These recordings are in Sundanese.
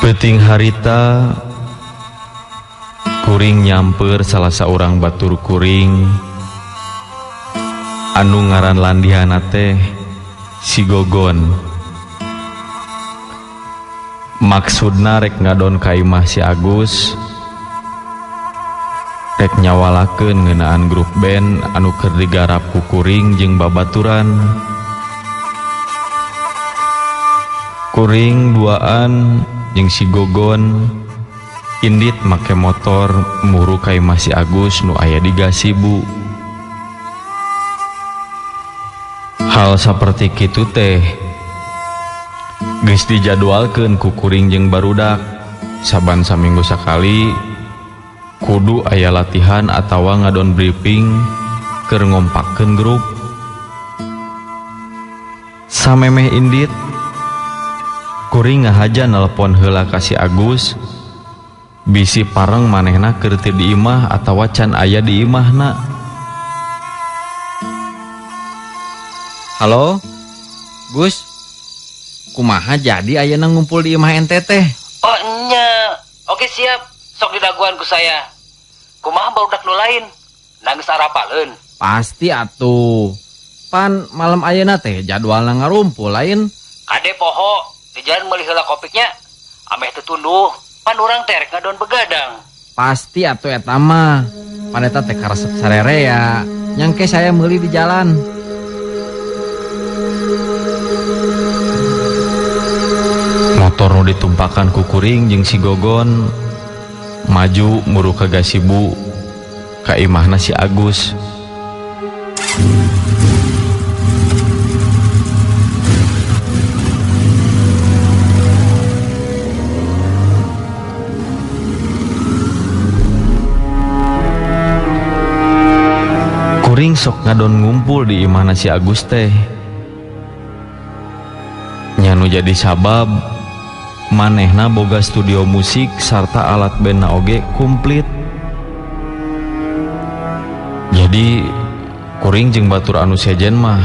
Peuting harita kuring nyamper salah saurang batur kuring anu ngaran landihana teh si Gogon. Maksudna rek ngadon ka imah si Agus, rek nyawalakeun ngeunaan grup band anu keur digarap ku kuring jeung babaturan. Kuring duaan jeung si Gogon indit make motor muru ka imah si Agus nu aya di Gasibu. Hal saperti kitu teh geus dijadwalkeun ku kuring jeung barudak saban saminggu sakali kudu aya latihan atawa ngadon briefing keur ngompakkeun grup. Samemeh indit kuring ngahaja nelpon heula ka si Agus bisi pareng manehna keur teu di imah atawa can aya di imahna. Halo Gus, kumaha jadi ayeuna ngumpul di imah ente teh? Oh nya, oke siap, sok didaguan ku saya. Kumaha barudak nu lain? Nangis arapaleun. Pasti atuh. Pan malam ayeuna teh jadwalna ngarumpul lain. Kade poho, di jalan meuli heula kopiknya. Ameh teu tunduh, pan urang teh rek ngadon begadang. Pasti atuh eta mah. Pan eta teh karesep sarerea. Nyangke saya meuli di jalan. Motor nu ditumpakan ku kuring jeung si Gogon maju muru ka Gasibu ka imahna si Agus. Kuring sok ngadon ngumpul di imahna si Agus teh. Nya nu jadi sabab manehna boga studio musik sarta alat bandna oge komplit. Jadi kuring jeung batur anu sejen mah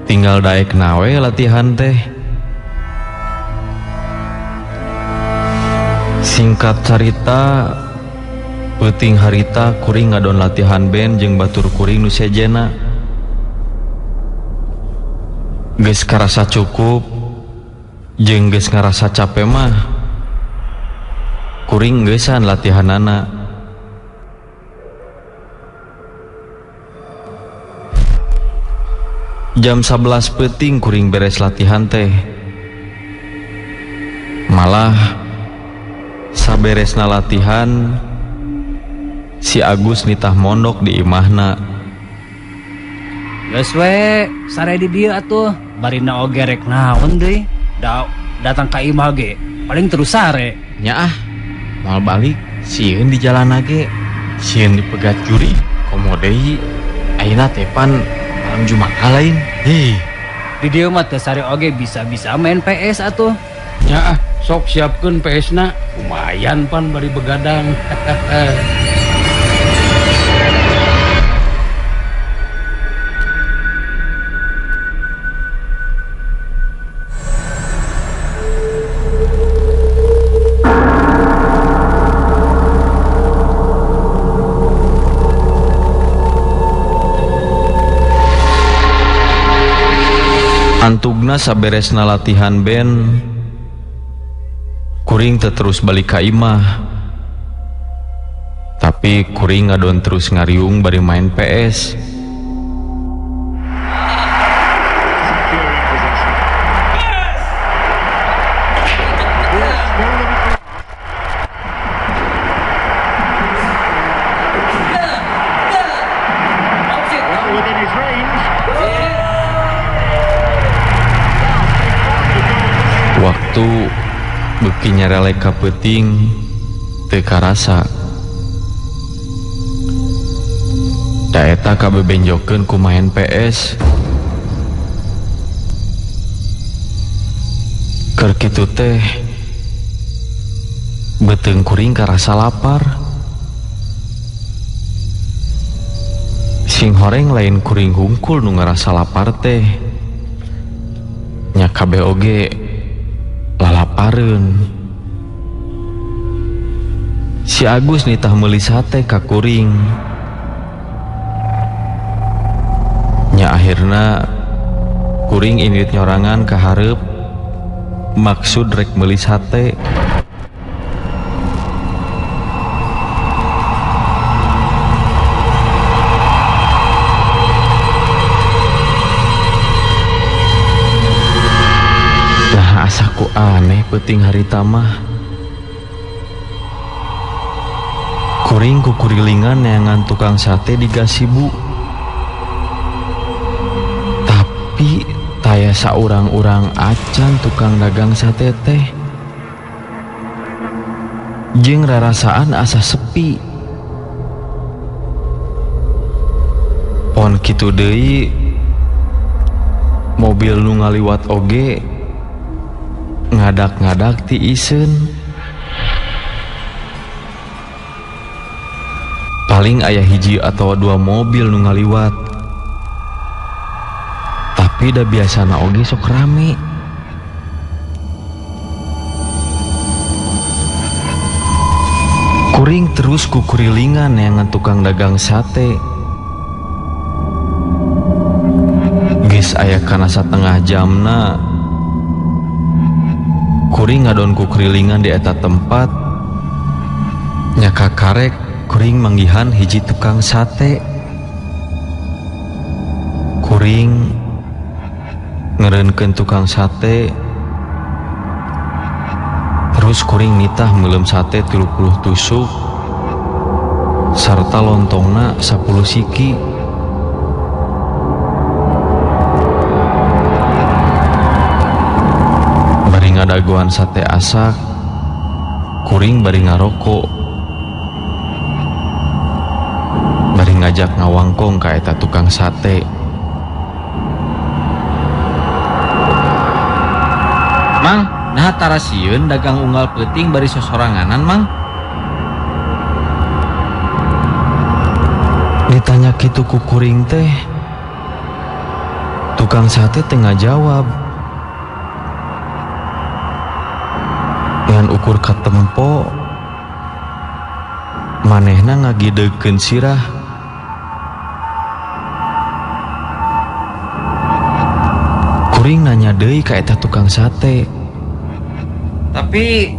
tinggal daek nawe latihan teh. Singkat carita, peuting harita kuring ngadon latihan band jeung batur kuring nu sejena. Geus karasa cukup jeung geus ngarasa capek mah kuring geusan latihanana. Jam 11 peuting kuring beres latihan teh. Malah saberesna latihan si Agus nitah mondok di imahna. Geus we, sare di dieu atuh, barina oge rek naon deui. Datang ka imah ge paling terus sare. Nya ah, moal balik sieun di jalan ge, sieun dipegat juri komo deui. Ayeuna teh pan malam Jumat lain. Hih, di dieu mah teu sare oge bisa-bisa main PS atuh. Nya ah, sok siapkeun PS-na, lumayan pan bari begadang. Antugna saberesna latihan band kuring teu terus balik ka imah. Tapi kuring ngadon terus ngariung bari main PS. Waktu beuki nyarelek ka peuting teu karasa. Da eta kabebenjokeun ku main PS. Keur kitu teh beuteung kuring karasa lapar. Sing horeng lain kuring hungkul nu ngarasa lapar teh. Nya kabeh oge lalaparan. papareun. Si Agus nitah meuli sate ka kuring. Nya akhirna kuring indit nyorangan ka hareup maksud rek meuli sate. Nah asaku aneh peuting harita mah. Kuring kukurilingan neangan tukang sate di gasibu. Tapi taya saurang-urang acan tukang dagang sate teh. Jeung rarasaan asa sepi. Pon kitu deui mobil nu ngaliwat oge ngadak-ngadak ti iseun. Paling aya hiji atau dua mobil nu ngaliwat. Tapi da biasana oge sok rame. Kuring terus kukurilingan neangan tukang dagang sate. Geus aya kana satengah jamna kuring ngadon kukurilingan di eta tempat. Nya kakarek kuring manggihan hiji tukang sate. Kuring ngereunkeun tukang sate. Terus kuring nitah meuleum sate 30 tusuk sarta lontongna 10 siki. Bari ngadagoan sate asak, kuring bari ngarokok. Bari ngajak ngawangkong ka eta tukang sate. Mang, nah tara sieun dagang unggal peuting bari sosoranganan, Mang. Ditanya kitu ku kuring teh, tukang sate teh ngajawab. Ngan ukur katempo manehna ngagideugkeun sirah. Kuring nanya deui ka eta tukang sate. Tapi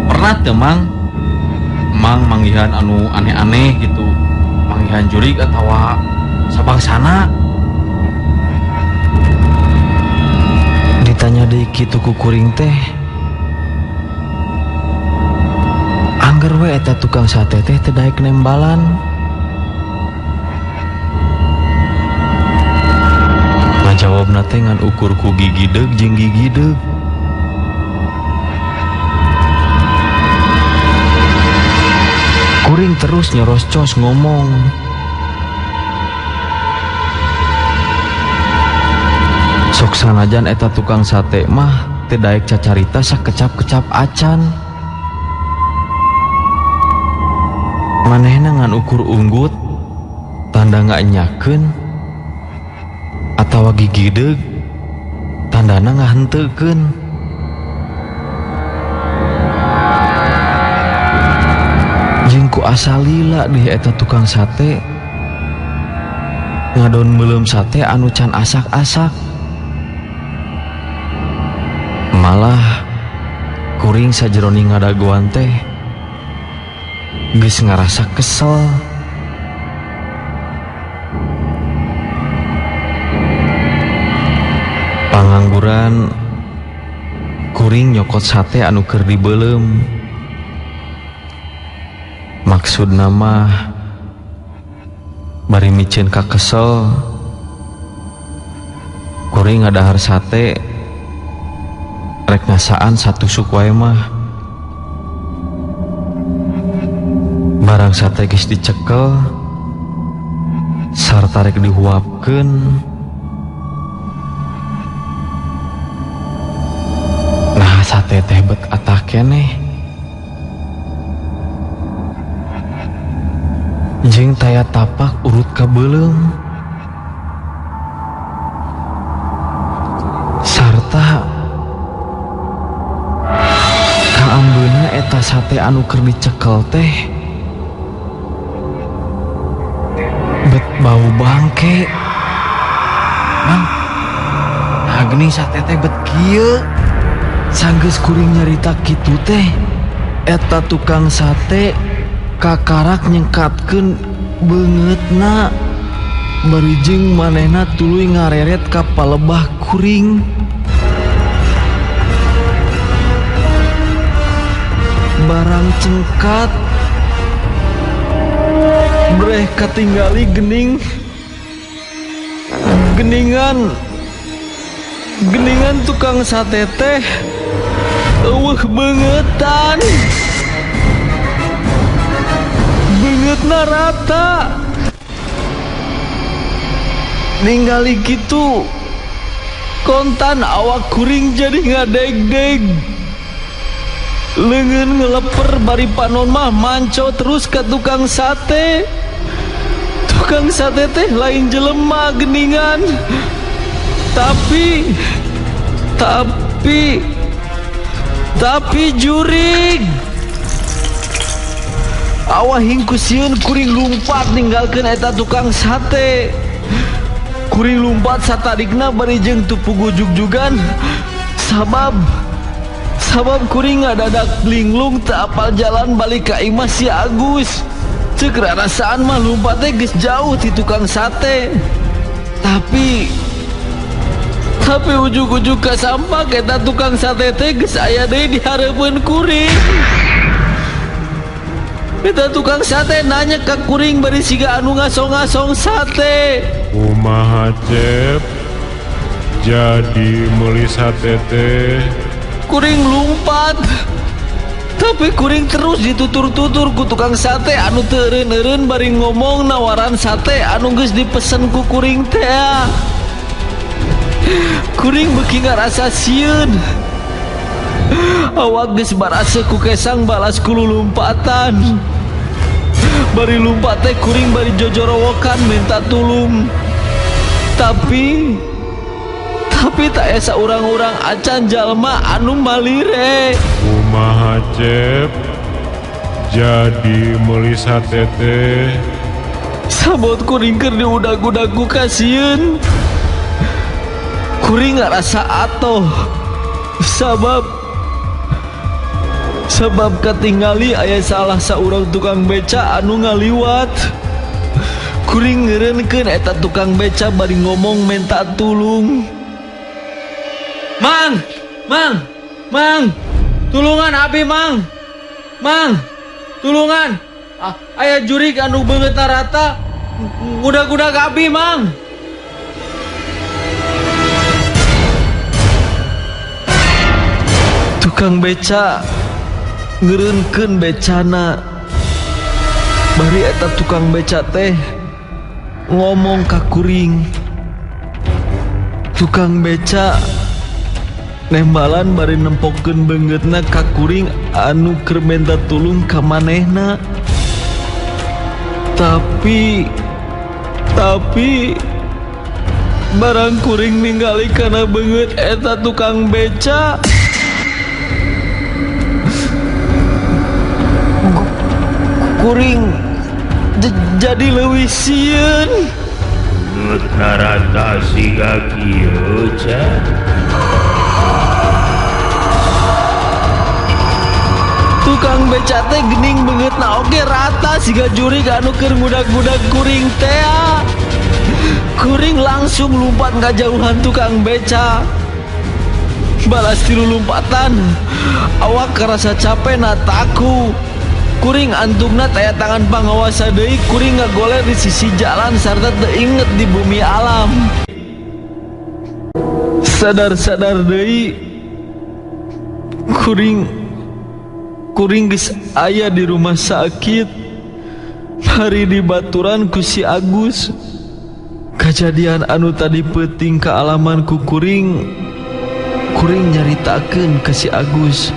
pernah teu Mang? Mang manggihan anu aneh-aneh gitu, manggihan jurig atawa sabangsana. Ditanya deui kitu ku kuring teh, angger we eta tukang sate teh teu daek nembalan. Ngajawabna teh ngan ukur ku gigideug jeung gigideug. Kuring terus nyoroscos ngomong. Sok sanajan eta tukang sate mah teu daek cacarita sakecap-kecap acan. Manehna ngan ukur unggut tanda ngaenyakeun atawa gigideug tandana ngahenteukeun. Jeung ku asa lila deh eta tukang sate ngadon meuleum sate anu can asak-asak. Malah kuring sajeroning ngadagoan teh geus ngarasa kesel. Pangangguran kuring nyokot sate anu keur dibeuleum. Maksudna mah bari miceun ka kesel, kuring ngadahar sate rek ngasaan satusuk wae mah. Barang sate geus dicekel sarta rek dihuapkeun, nah sate teh bet atah keneh. Jeung taya tapak urut ka beuleum. Sarta Eta sate anu keur dicekel teh bet bau bangke. Mang, nah geuning sate teh bet kieu. Sanggeus kuring nyarita kitu teh, eta tukang sate kakarak nyengkatkeun beungeutna. Bari jeung manehna tuluy ngareret ka palebah kuring. Barang cengkat breh katinggali gening geningan geningan tukang sate teh eueuh beungetan, beungeutna rata. Ningali kitu kontan awak kuring jadi ngadeg-deg. Leungeun ngeleper bari panon mah manco terus ka tukang sate. Tukang sate teh lain jelema geningan. Tapi tapi jurig. Awah hingku sieun kuring lumpat ninggalkeun eta tukang sate. Kuring lumpat satarikna bari jeung teu puguh jugjugan. Sabab kuring ngadadak linglung teu apal jalan balik ka imah si Agus. Ceuk rarasaan mah lumpat teh geus jauh ti tukang sate. Tapi ujug-ujug ka sampak eta tukang sate teh geus aya deui di hareupeun kuring. Eta tukang sate nanya ka kuring bari siga anu ngasong-ngasong sate. Kumaha Cep, jadi meuli sate teh? Kuring lumpat, tapi kuring terus ditutur-tutur ku tukang sate anu teu eureun-eureun bari ngomong nawaran sate anu geus dipesen ku kuring teh. Kuring beuki ngarasa sieun. Awak geus barase ku kesang balas ku lulumpatan. Bari lumpat teh kuring bari jojorowokan minta tulung. Tapi tak esa urang-urang acan jalma anu malire. Kumaha Cep, jadi meuli sate teh? Sabot kuring keur diudag-udag ku kasieun. Kuring ngarasa atoh. Sabab katingali aya salah saurang tukang beca anu ngaliwat. Kuring ngeureunkeun eta tukang beca bari ngomong minta tulung. Mang, mang, mang, tulungan abi mang, mang, tulungan. Aya jurig anu beungeutna rata, ngudag-ngudag abi mang. Tukang beca ngeureunkeun becana. Bari eta tukang beca teh ngomong ka kuring. Tukang beca nembalan bari nempokeun beungeutna ka kuring anu keur menta tulung ka manehna. Tapi barang kuring ningali kana beungeut eta tukang beca, kuring jadi leuwih sieun. Beungeutna rata siga kieu Cep. Tukang beca teh gening beungeutna oge rata siga jurig anu keur ngudag-ngudag kuring teh. Kuring langsung lumpat ngajauhan tukang beca. Balas tilu lompatan, awak kerasa capek na taku. Kuring antungna taya tangan pangawasa deui, kuring ngagoler di sisi jalan sarta teu inget di bumi alam. Sadar-sadar deui, kuring geus aya di rumah sakit. Hari di baturan ku si Agus. Kajadian anu tadi peuting kaalaman ku kuring, kuring nyaritakeun ka si Agus.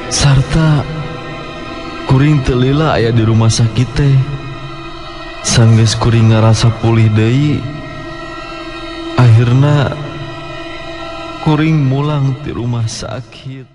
Sarta kuring teu lila aya di rumah sakit teh. Sanggeus kuring ngarasa pulih deui, akhirna kuring mulang ti rumah sakit.